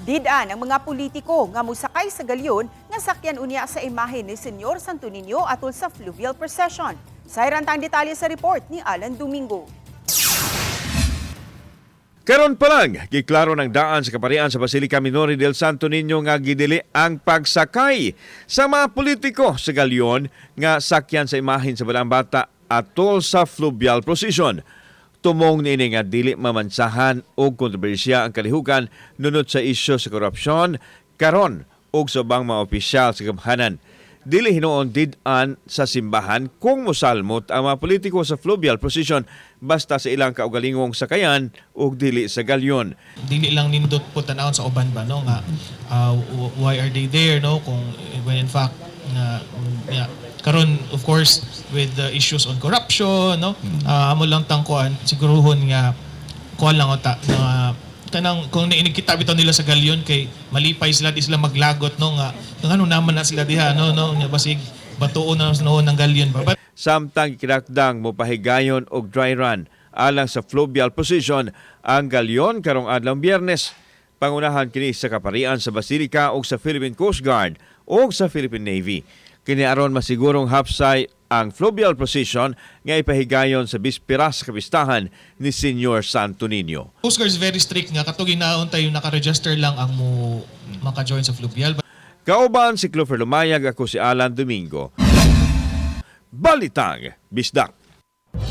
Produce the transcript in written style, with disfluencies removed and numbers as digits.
Did-an ang mga politiko nga musakay sa galyon nga sakyan unya sa imahe ni Senyor Santo Niño atol sa fluvial procession. Sayran tang detalye sa report ni Alan Domingo. Karon pa lang, giklaro ng daan sa kaparian sa Basilica Minore del Santo Niño nga gidili ang pagsakay sa mga politiko sa galyon nga sakyan sa imahen sa Balaang Bata atol sa fluvial procession. Tumong niini nga dili mamansahan og kontrobersiya ang kalihukan nunot sa isyu sa korupsyon karon ug sa ubang mga opisyal sa gamhanan. Dili hinuon did-an sa simbahan kung mosalmot ang mga politiko sa fluvial procession basta sa ilang kaugalingong sakayan ug dili sa galyon. Dili lang nindot po tanawon sa uban ba, no, nga why are they there, no, kung when in fact nga yeah, karon, of course, with the issues on corruption, no, amo lang tangkuan siguruhon nga kuan lang uta nga kanang kung nainig kita bitaw nila sa galyon kay malipay sila, di sila maglagot, no, nga ngano naman na sila diha, no, nga basig batuon na noon ng galyon ba. But Samtang gikinakdang mopahigayon og dry run alang sa fluvial procession ang galyon karong adlaw Biyernes. Pangunahan kini sa kaparian sa Basilica ug sa Philippine Coast Guard ug sa Philippine Navy. Kini aron masigurong hapsay ang fluvial procession nga ipahigayon sa bispiras sa kapistahan ni Senyor Santo Niño. Coast Guard is very strict nga katong ginaon tayo naka-register lang ang mo maka-join sa fluvial. Kauban si Clover Lumayag, ako si Alan Domingo. Balitang Bisdak.